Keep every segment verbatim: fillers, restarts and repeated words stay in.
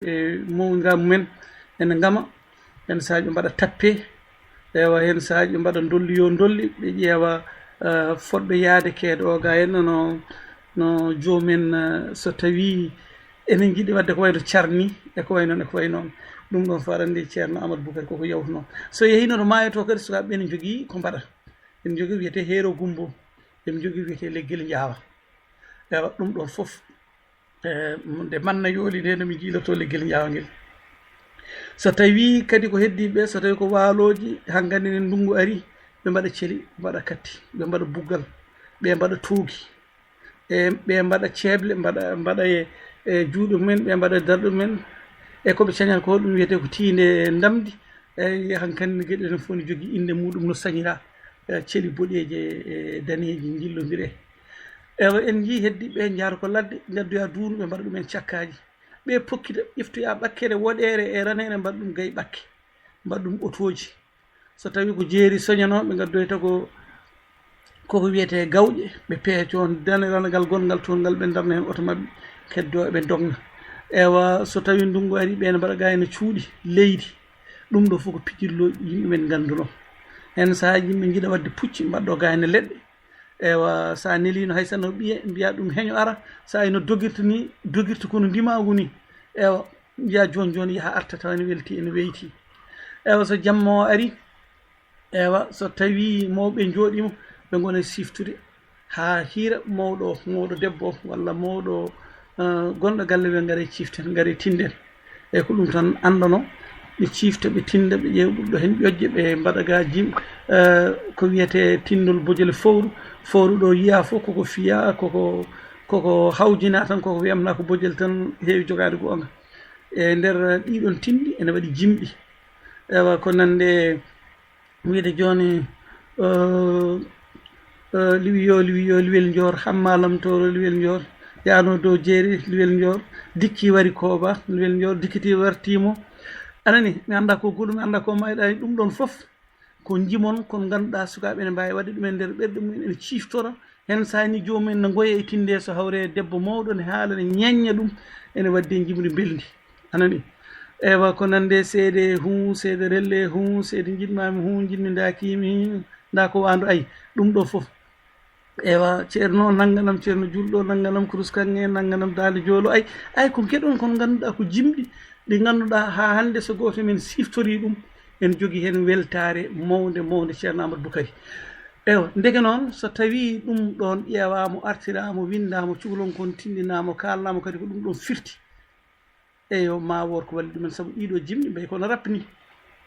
e mowga mumen ene ngama. Heen sahaaji ɓe mbaɗa tappe, ewa, heen sahaaji ɓe mbaɗa ndolli yo ndolli, ɓe ƴeewa eh, fotɓe yahde keede o ga en no, no joomen eh, so tawi enen njiɗi waɗde ko wayno carni e ko way noon e ko way noon. Ɗum ɗon fof aɗa anndi ceerno Amadou Boukary koko yawtunoo. So yehiino to maayo to kadi, sukaaɓe ɓe ne njogii ko mbaɗa. Ene njogii wiyetee heero gumbo, ene njogii wiyetee leggel njaawa. Ewa, ɗum ɗon fof eh, nde manna yooli nde no mi jiiloto leggel njaawa ngel. So tawi kadi ko heddiiɓe, so tawi ko waalooji, hankadi ne ndunngu ari, ɓe mbaɗa celi, mbaɗa katti, ɓe mbaɗa buggal, ɓe mbaɗa toogi, e ɓe mbaɗa ceeble, mbaɗa, mbaɗa e, e juuɗe mumen, ɓe mbaɗa darɗe mumen. E ko ɓe cañata ko, ɗum wiyetee ko tiinde ndamdi. Eyi, hankadi ne geɗe ɗen fof ne jogii innde muɗum no sañira, eh, celi boɗeeje e daneeji njillondire. Ewa, en njii heddiiɓe ɓe njaara ko ladde, ngaddoya duunu, ɓe mbaɗa ɗumen cakkaaji. Ɓe pokkita, ƴeftoya ɓakkere woɗeere e raneere, mbaɗa ɗum gay ɓakke, mbaɗa ɗum otooji. So tawi ko jeeri soñanoo, ɓe ngaddoyta ko, koko wiyetee gawƴe, ɓe peeco, dane ranagal gonngal toon ngal, ɓe darna heen oto maɓɓe, keddoo eɓe ndogna. Ewa, so tawi ndunngu ari, ɓe ne mbaɗa gayna cuuɗi, leydi. Ɗum ɗo fof ko pijirlooji yimɓe men nganndunoo. Heen sahaaji yimɓe njiɗa waɗde pucci, mbaɗɗo gayna leɗɗe. Ewa, so a neliino hay sinno ɓiye, mbiya ɗum heño ara, so a ino dogirta ni, dogirta kono ndimaagu ni. Ewa, mbiya jooni jooni yaha arta tawa ene welti, ene weyti. Ewa, so jamma o ari, ewa, so tawi mawɓe njooɗiima, ɓe ngona e siftude haa hiira mawɗo, mawɗo debbo walla mawɗo, eh, gonɗo galle, ɓe ngara e ciften, ngara e tinden. Eyi, ko ɗum tan anndano, ɓe ciifta, ɓe tinda, ɓe ƴeewa ɓurɗo heen ƴoƴde, ɓe mbaɗa ga jim-, eh, ko wiyetee tindol bojel fowru. Fowru ɗo yiya fof koko fiya, koko, koko hawjina tan, koko wiyamna ko bojel tan heewi jogaade goonga. E nder ɗiɗon tinɗi ene waɗi jimɗi. Ewa, ko nande wiyde jooni, eh, eh, liwi yo, liwi yo, liwel njoor, hammalam toro, liwel njoor, yaano dow jeeri, liwel njoor, dikki wari kooba, liwel njoor, dikkiti wartiimo. Anani, mi annda ko gulu, mi annda ko mayɗani, ɗum ɗon fof ko njimon, kon ngannduɗaa sukaaɓe ene mbaawi waɗde ɗum e nder ɓerɗe mum en, ene ciiftora. Heen sahaaji joomum en ne ngoya e tinde so hawre debbo mawɗo ne haala, ne ñeñña ɗum, ene waɗde njimri mbelndi. Anani? Ewa, ko nande seede huu, seede relle huu, seede njiɗmaami huu, njiɗmi ndakiimi, nda ko waandu, ay, ɗum ɗo fof. Ewa, ceerno nannganam, ceerno julɗo nannganam, kurus kaŋŋe nannganam, daali joolo, ay, ay, ko geɗon kon ngannduɗaa ko jimɗi, ɗi ngannduɗaa haa hannde so gooto men siftori ɗum, en jogi heen weltaare mawnde, mawnde ceerno Amadou Boukary. Ewa, ndeke noon, so tawii ɗum ɗoon ƴeewaama, artiraama, winndaama, cukalon kon tinndinaama, kaalnaama kadi ko ɗum ɗoon firti. Eyo, ma woor ko walli ɗumen, sabu ɗiɗo jimɗi mbay kono rappini.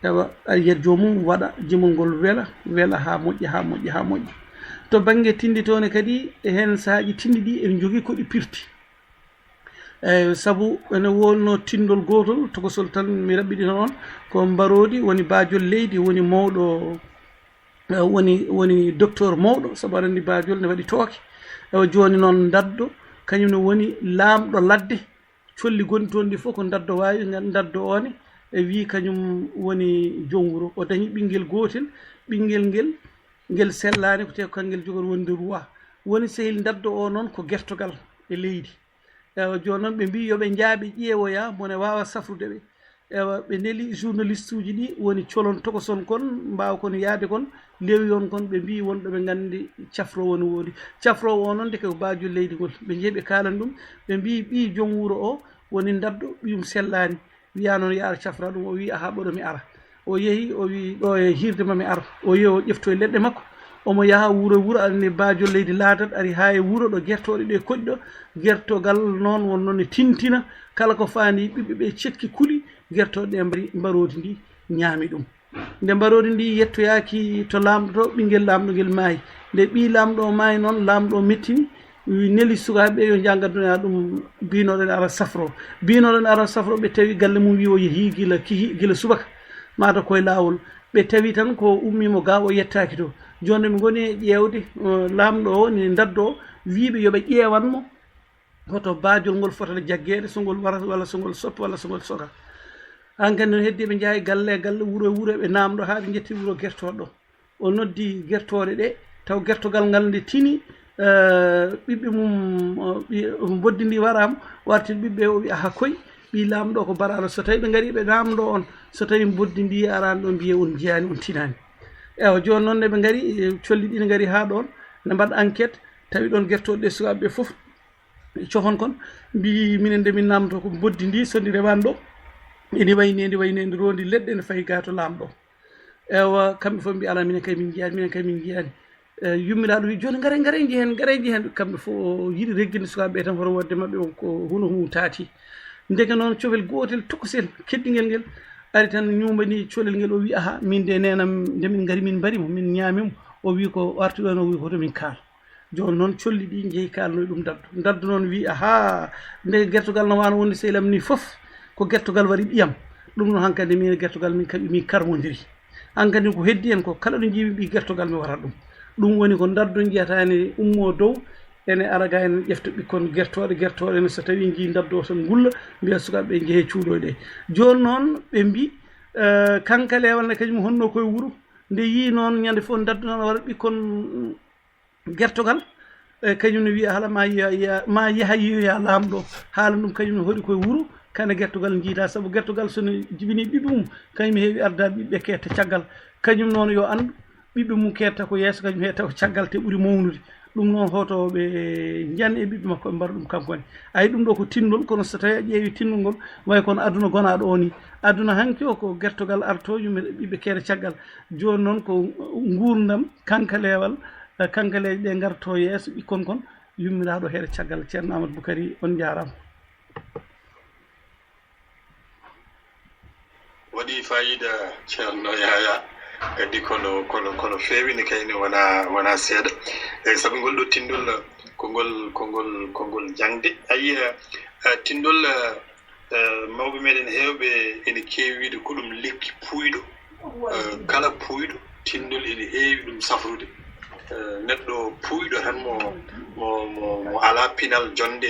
Ewa, a yiyat joomum waɗa jimol ngol wela, wela haa moƴƴa, haa moƴƴa, haa moƴƴa. To bannge tinndi toon ne kadi, e heen sahaaji tinndi ɗi en njogii ko ɗi pirti. Eyi, sabu ene wonno tinndol gootol, tokosol tan mi raɓɓiɗina on, ko mbaroodi woni baajol leydi, woni mawɗo, eh, woni, woni docteur mawɗo, sabu aɗa anndi baajol ne waɗi tooke. Ewa, jooni noon ndaddo, kañum ne woni laamɗo ladde. Colli gonɗi toon ɗi fof ko ndaddo waawi, nga-, ndaddo o ne, e wii kañum woni joom wuro. O dañi ɓinngel gootel, ɓinngel ngel, ngel sellaani, ko te ko kanngel jogori wonde roi. Woni sehil ndaddo o noon ko gertogal e leydi. Ewa, jooni noon ɓe mbii yo ɓe njaa ɓe ƴeewoya, mone waawa safrude ɓe. Ewa, ɓe neli journaliste uji ɗi woni colon tokoson kon, mbaawa kon yaade kon, lewi on kon, ɓe mbii won ɗo ɓe nganndi cafroowo ne woodi. Cafroowo o noon ndeke ko baajol leydi ngol. Ɓe njehi ɓe kaalani ɗum, ɓe mbii ɓii joom wuro o woni ndaddo, ɓiyum sellaani. Wiya noon yo ar cafra ɗum, o wii aha ɓoɗo mi ara. O yehi, o wii ɗo e hiirde ma mi ara. O yehi o ƴeftoyi leɗɗe makko. Omo yaha wuro e wuro, aɗa anndi baajol leydi laadat, ari haa e wuro ɗo gertooɗe ɗe koɗi ɗo. Gertogal noon won noon ne tintina, kala ko faandi ɓiɓɓe ɓe cekki kuli, gertooɗe ɗe mbari mbaroodi ndi ñaami ɗum. Nde mbaroodi ndi yettoyaaki to laamɗo to, ɓinngel laamɗo ngel maayi. Nde ɓii laamɗo o maayi noon, laamɗo o mettini, wi-, neli sukaaɓe ɓe yo njaa ngaddoya ɗum, biinooɗo ne ara safro. Biinooɗo ne ara safro, ɓe tawi galle mum wi o yehii gila kihi, gila subaka, mata koye laawol. Ɓe tawi tan ko ummiimo ga o yettaaki to. Jooni ɓe ngoni e ƴeewde, eh, laamɗo o, ni ndaddo o, wiiɓe yo ɓe ƴeewan mo, hoto baajol ngol fotata jaggeede, so ngol wara, walla so ngol soppa, walla so ngol soka. Hankadi noon heddi ɓe njaha e galle e galle, wuro e wuro, ɓe naamɗo haa ɓe njetti wuro gertooɗo. O noddi gertooɗe ɗe, taw gertogal ngal nde tini, eh, ɓiɓɓe mum, eh, ɓi-, mboddi ndi waraama, warti ɓiɓɓe o wi, "Aha koy, Ɓii laamɗo ko baraɗo, so tawi ɓe ngari ɓe naamndo on, so tawi mboddi ndi araani ɗo, mbiye on njiyaani, on tinaani. Ewa, jooni noon nde ɓe ngari, eh, colli ɗi ne ngari haa ɗoon, ne mbaɗa enquête, tawi ɗoon gertooɗe ɗe sukaaɓe ɓe fof cohon kon, mbi minen nde min naamndo ko mboddi ndi, so ndi rewaani ɗo, ene wayi ni, ndi wayi ni, ndi rondi leɗɗe, ne fayi gaa to laamɗo. Ewa, kamɓe fof mbi alaa, minen kay min njiyaani, minen kay min njiyaani. Eh, yummiraɗo wi, "Jooni ngare, ngare njehen, ngare njehen." Kamɓe fof o yiɗi regginde sukaaɓe ɓe tan, hoto wodde maɓɓe o ko huno hum taati. Ndeke noon cofel gootel tokosel keddingel ngel ari tan ñuumbani colel ngel, o wi, "Aha, min de neenam nde min ngari min mbari mo, min ñaami mo." O wi ko artuɗo o wi ko to min kaal. Jooni noon colli ɗi njehi kaalnoy ɗum Daddo. Daddo noon wi, "Aha, ndeke gertogal no wano wonde sehil am ni fof, ko gertogal waɗi ɓiyam. Ɗum noon hankadi min e gertogal min kaɓi min karmodiri." Hankadi ko heddi en ko kala ɗo njiimi ɓii gertogal mi waɗat ɗum. Ɗum woni ko Daddo njiyata ene ummo dow, ene ara ga ene ƴefta ɓikkon gertooɗe, gertooɗe ne so tawi njii Daddo o tan ngulla, mbiya sukaaɓe ɓe njehe cuuɗoyɗe. Jooni noon ɓe mbi, eh, Kankalewal ne kañum honno koye wuro, nde yii noon ñande fof Daddo noon waɗa ɓikkon gertogal, e kañum ne wiya hala ma yiya, yiya, ma yaha yiyoya laamɗo. Haala ɗum kañum ne hoɗi koye wuro, kane gertogal jiida, sabu gertogal so ne jibini ɓiɓɓe mum, kañum heewi arda ɓiɓɓe kette caggal. Kañum noon yo anndu, ɓiɓɓe mum ketta ko yeeso, kañum heetta ko caggal te ɓuri mawnude. Ɗum noon hoto ɓe njan e ɓiɓɓe makko ɓe mbaɗa ɗum kankone. Ay ɗum ɗo ko tinndol, kono so tawi a ƴeewi tinndol ngol, way kono aduna gonaɗo o ni. Aduna hanki o ko gertogal arto, yumɓe ɓiɓɓe kere caggal. Jooni noon ko nguurndam, kankalewal, eh, kankaleeje ɗe ngarto yeeso ɓikkon kon, yummiraaɗo heere caggal. Ceerno Amadou Boukari, on njaaraama. Waɗi fayida, Ceerno Yaya, kadi kono, kono, kono feewini kayne wona, wona seeɗa. E sabu ngol ɗo tinndol, ko ngol, ko ngol, ko ngol jaŋde. Ayi, eh, tinndol, eh, Eh, mawɓe meɗen heewɓe ene keewi wiide ko ɗum lekki puuyɗo. Eh, kala puuyɗo, tinndol ene heewi ɗum safrude. Eh, neɗɗo puuyɗo tan mo, mo, mo, mo alaa pinal, jonnde,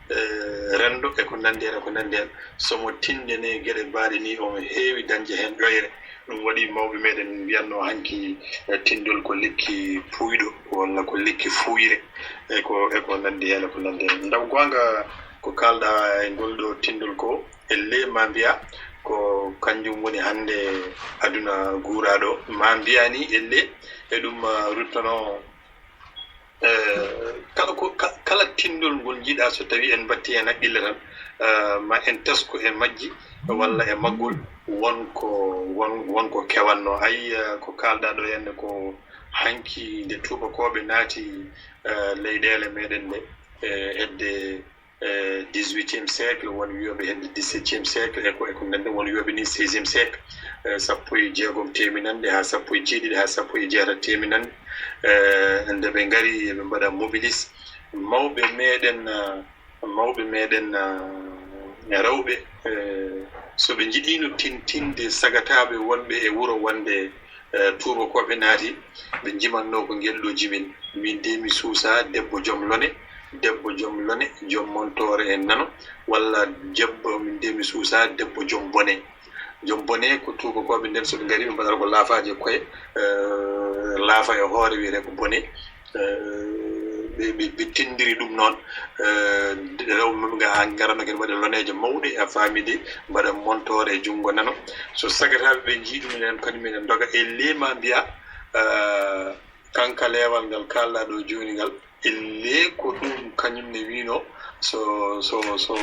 eh, renndo e ko nanndi heen, e ko nanndi heen. So mo tinndene geɗe mbaaɗe ni, omo heewi dañde heen ƴoyre. Ɗum waɗi mawɓe meɗen mbiyatno hanki, eh, tinndol ko lekki puuyɗo walla ko lekki fuuyre, e ko, e ko nanndi heen, e ko nanndi heen. Ndaw goonga, ko kaalɗa e ngol ɗo tinndol ko, elle ma mbiya ko kanjum woni hannde aduna guuraaɗo. Ma mbiya ni, elle e ɗum, ah, ruttono, eh, kala ko, ka-, kala tinndol ngol njiɗa, so tawi en mbatti heen haqqille tan, eh, ma en tesko e majji walla e maggol, won ko, won, won ko kewanno. Ayi, eh, ko kaalɗa ɗo henne ko hanki nde tuubakooɓe naati, eh, leyɗeele meɗen ɗe, eh, hedde, eh, dix-huitième siècle, won wiyoɓe hedde dix-septième siècle, e ko, e ko nanndi, won wiyoɓe ni seizième siècle, eh, sappo e jeegom teeminanɗe haa sappo e jeeɗiɗi haa sappo e jeetati teeminanɗe. Eh, nde ɓe ngari, ɓe mbaɗa mobilis. Mawɓe meɗen, eh, mawɓe meɗen, eh, rewɓe, eh, so ɓe njiɗino tintinde sagataaɓe wonɓe e wuro wonde, eh, tuubakooɓe naati, ɓe njimatno ko ngel ɗo jibin. Min de mi suusa debbo joom lone, debbo joom lone, joom montoore e nano, walla debbo, min de mi suusa debbo joom bone. Joom bone ko tuubakooɓe nden, so ɓe ngari, ɓe mbaɗata ko laafaaji e koye, eh, laafa e hoore, wiyete ko bone. Eh, ɓe, ɓe, ɓe tinndiri ɗum noon. Eh, rewɓe maɓɓe nga haa ngarano kadi mbaɗa loneeje mawɗe, a faami de, mbaɗa montoore e junngo nano. So sagataaɓe ɓe njii ɗum, enen kadi minen ndoga e leema mbiya, eh, kanka leewal ngal kaalɗa ɗo jooni ngal, elle ko ɗum kañum ne wiino, so, so, so,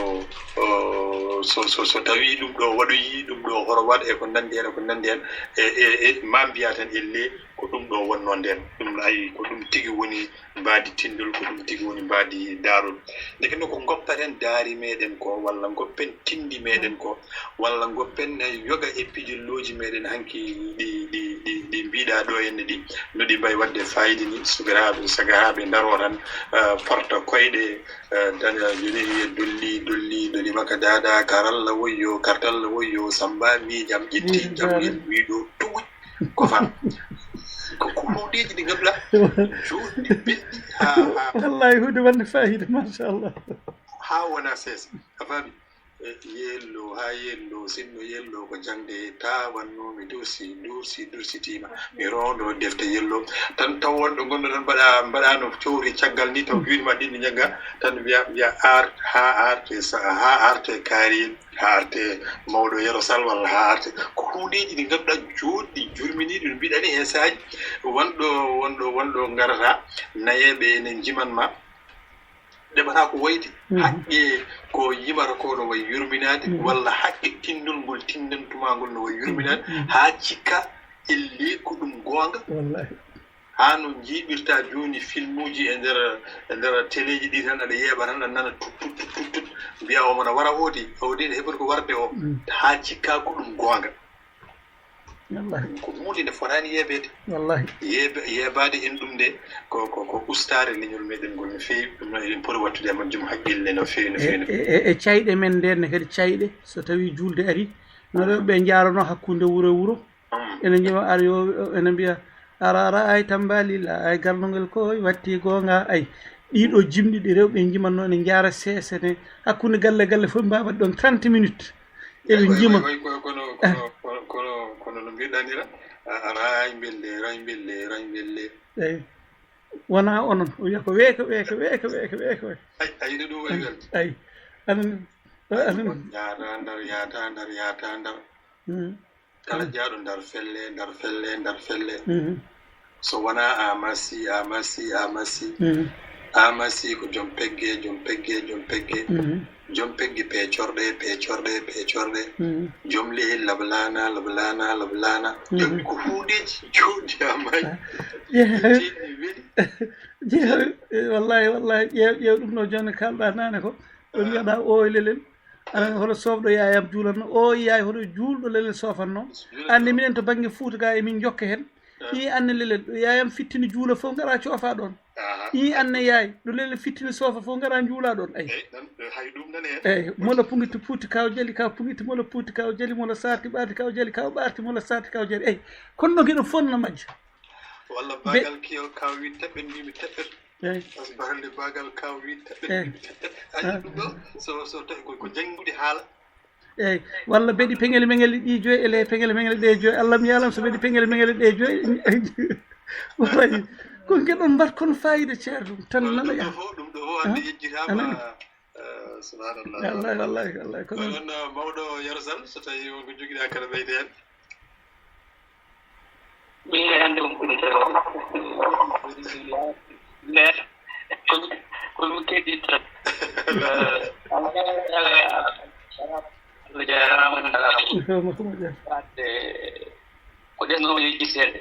o, so, so, so tawi ɗum ɗo waɗoyi, ɗum ɗo horo waɗ e ko nanndi heen, e ko nanndi heen, e, e, e ma mbiya tan elle ko ɗum ɗo wonno ndeen. Ɗum ayi ko ɗum tigi woni mbaadi tinndol, ko ɗum tigi woni mbaadi daarol. Ndeke no ko ngoppen daari meɗen ko, walla ngoppen tinndi meɗen ko, walla ngoppen yoga e pijirlooji meɗen hanki ɗi, ɗi, ɗi, ɗi mbiɗa ɗo henne ɗi, no ɗi mbayi waɗde fayida ni, sukiraaɓe, sagataaɓe ndaro tan, eh, porta koyɗe, eh, daña jooni wiye dolli, dolli, dolli makka daada, karalla woyyo, kartalla woyyo, samba miijam, ƴetti jam, yen wiɗo tuguj, ko fan. Ko, ko mawɗeeji ɗi ngabla, jooni ɗi belɗi, ha, ha. Wallahi, huunde wonde fayida, machallah. Ha wona seesa, a faami? Yello, haa yello, sinno yello ko jaŋde taawannoomi, dursi, dursi, dursitiima. Mi roondo defte yello. Tan taw wonɗo gonɗo ɗon mbaɗa, mbaɗaano cowri caggal ni, taw juuɗe ma ɗiɗi njagga, tan mbiya, mbiya art, haa arte sa-, haa arte kaariyel, haa arte mawɗo Yero Sal, walla haa arte. Ko huundeeji ɗi ngannduɗaa jooɗɗi, jurminiiɗi, no mbiɗani heen saaji, wonɗo, wonɗo, wonɗo ngarata, nayeeɓe ene njiman ma. Ɗeɓata ko woyde, haqqe ko yimata ko no wayi yurminaade, walla haqqe tinndol ngol tinndantuma ngol no wayi yurminaade, haa cikka ellee ko ɗum goonga. Wallahi. Haa no njiiɓirta jooni filmuuji e nder, e nder teleeji ɗi tan, aɗa yeeɓa tan, aɗa nana tut, tut, tut, tut, tut, mbiya o mona wara o de, o de, ne heɓata ko warde o, haa cikka ko ɗum goonga. Wallahi. Ko huunde nde fotaani yeebeede. Wallahi. Yeebe-, yeebaade en ɗum nde ko, ko, ko ustaare leñol meɗen ngol no feewi. Ɗum noon eɗen poti wattude e majjum haqqille no feewi, no feewi, no feewi. E, e, e cayɗe men nden ne kadi cayɗe, so tawii juulde arii, no rewɓe njaarano hakkunde wuro e wuro. Mm. Ene njima ar yo, ene mbiya, "Ara, ara, ay tambalila, ay garnogel koy watti goonga, ay." Ɗiɗo jimɗi ɗi rewɓe njimanno ene njaara seesene, hakkunde galle galle fof mbaawa waɗde ɗon trente minutes. Eɓe njima. Way, way, kono, kono, kono, kono, kono no mbiɗa ni, a, a, raay mbelle, raay mbelle, raay mbelle. Eyi. Wona onon. O wiya ko weeke, weeke, weeke, weeke, weeke, weeke. Ay, ay, ɗo ɗum waɗi welde. Ay. Anan, anan. Yaata ndar, yaata ndar, yaata ndar. Mm. Kala jaaɗo ndar felle, ndar felle, ndar felle. Mhm. So wonaa Amasi, Amasi, Amasi. Mhm. Amasi ko joom pegge, joom pegge, joom pegge. Mhm. Joom pegge peecorɗe, peecorɗe, peecorɗe. Mhm. Joom lehel lablana, lablana, lablana. Mhm. Ɗum ko huundeeji jooɗi Amasi. Ah. Jeehe. Tiiɗi weli. Jeehe, eh, wallahi, wallahi, ƴeew, ƴeew ɗum ɗo jooni kalɗa naane ko. Ɗo mbiyaɗa o e lelel. Aɗa anndi holo soofɗo yaayam juulatno? O yaay holo juulɗo lelel soofatno? Juulatno. Anndi minen to bannge Fuuta ga emin njokka heen. Ah. Ii anne lelel, ɗo yaayam fittini juula fof ngara coofa ɗoon. Aha. Ii anne yaay, ɗo lelel fittini soofa fof ngara njuula ɗoon. Ay. Eyi, ɗon, ɗo hay ɗum nani heen. Eyi, mola pungitti puuti kaw jali, kaw pungitti mola puuti kaw jali, mola sarti ɓaarti kaw jali, kaw ɓaarti mola sarti kaw jali. Eyi, kono noon hiɗo fof nana majja. Walla be- baagal kiyol kaw wi teɓɓen mbimi teɓɓen. Eyi. Asbarande baagal kaw wi teɓɓen. Eyi. Ayi, ah, ɗum ɗo, so, so tawi ko, ko janngude haala. Eyi. Walla mbeɗi peŋele meŋele ɗi joyi, ele peŋele meŋele ɗe joyi. Allah mi yaalam so mbeɗi peŋele meŋele ɗe joyi. Wallahi. Ko ngeɗon mbat kon fayida ceerɗum. Tan nana ɗum ɗo ya. Fof, ɗum ɗo fof hannde, ah, yejjitaama. Anani. Eh, subhanallah. Wallahi, wallahi, wallahi. Ko noon. Kono noon, eh, mawɗo Yero Sall, so tawi won ko jogiɗa kala ɓeyde heen. Min hannde on ɓuri tawi. Mais, ko mi, ko mi keɗitta. Allah jaaraama, ndarama. Ko ɗen ɗon yejjiteede.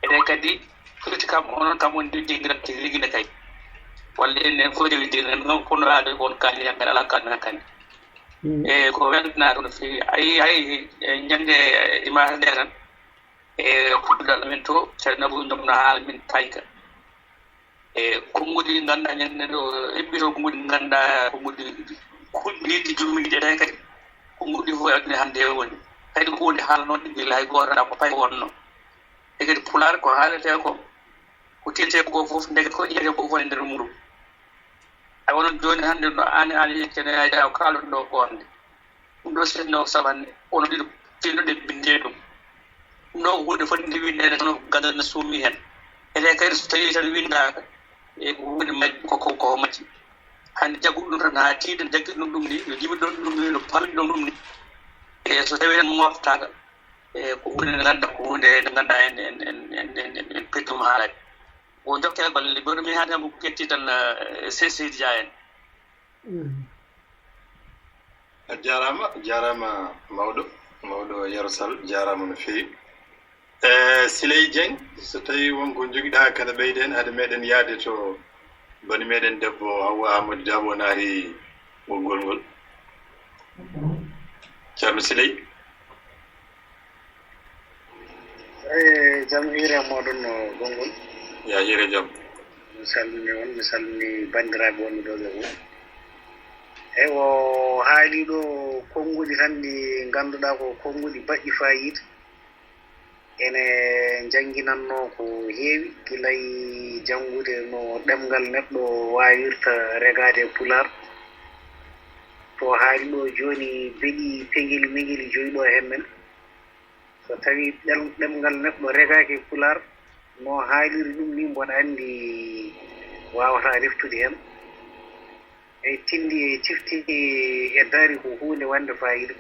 Enen kadi, firti kam, onon kam on jogii ngal tigi ne kay. Walla enen fof jogii tigi ne, non kono aade on kaali hannde, alaa kaali hannde. Mm. E ko welnaa ɗum no feewi. Ayi, ayi, e ñande dimanche nde tan, e kuddal men to, Ceerno Abou Ndom no haala min Tayka. E konnguɗi ɗi ngannduɗaa ñande ɗo, heɓɓi to konnguɗi ɗi ngannduɗaa, konnguɗi kulɗiiɗi jurmiiɗi ɗe tawi kadi. Konnguɗi fof e aduna hannde o woni. Kadi ko woni haala noon, ɓe hay gooto anndaa ko pay wonno. E kadi Pulaar ko haaletee ko, ko tiyetee ko fof, ndeke ko ƴeewetee ko fof e nder muru. Ay, onon jooni hannde no aan, aan yeccene ay, ay, kaalon ɗo ko hannde. Ɗum ɗo sinno sabanne, ono ɗiɗo tinno ɗe binde ɗum. Ɗum ɗo ko huunde fotde windeede tan, ko ganndal no suumi heen. Ene kadi so tawii tan winndaaka, e ko huunde majji, ko, ko, ko majji. Hannde jaggu ɗum tan haa tiiɗa, jaggi ɗum ɗum ni, yo jibi ɗum ɗum ni, no pami ɗum ɗum ni. E so tawii tan moftaaka, e ko huunde nde ngannduɗaa, ko huunde nde ngannduɗaa en, en, en pettuma haalaade. Wo jokke golle, mboɗo mi hannde mo ketti tan, eh, se-, Seydi Dia en. Mm. A jaaraama, a jaaraama mawɗo, mawɗo Yero Sall, jaaraama no feewi. Eh, Siley Dieng, so tawii won ko njogiɗaa kadi ɓeyden, hade meɗen yahde to bani meɗen debbo Hawwa Amadou Dabo naati ɓoggol ngol. Ceerno Siley. Eey, jam hiire e mooɗon no gonngol. Yaa hiire jam. Mi salmini on, mi salmini banndiraaɓe wonɓe ɗo ɓe fof. Eey, o haali ɗo konnguɗi tan ɗi ngannduɗaa ko konnguɗi baɗɗi faayiida. Ene njannginannoo ko heewi, gila e janngude no ɗemngal neɗɗo waawirta regaade e Pulaar. ko haali ɗo jooni beɗi pegeli megeli joyi ɗo heen men. So tawii ɗemngal neɗɗo regaaki e Pulaar no haaliri ɗum ni, mboɗo anndi waawataa reftude heen. Eyi, tinndi e cifti e daari ko huunde wande faayiida.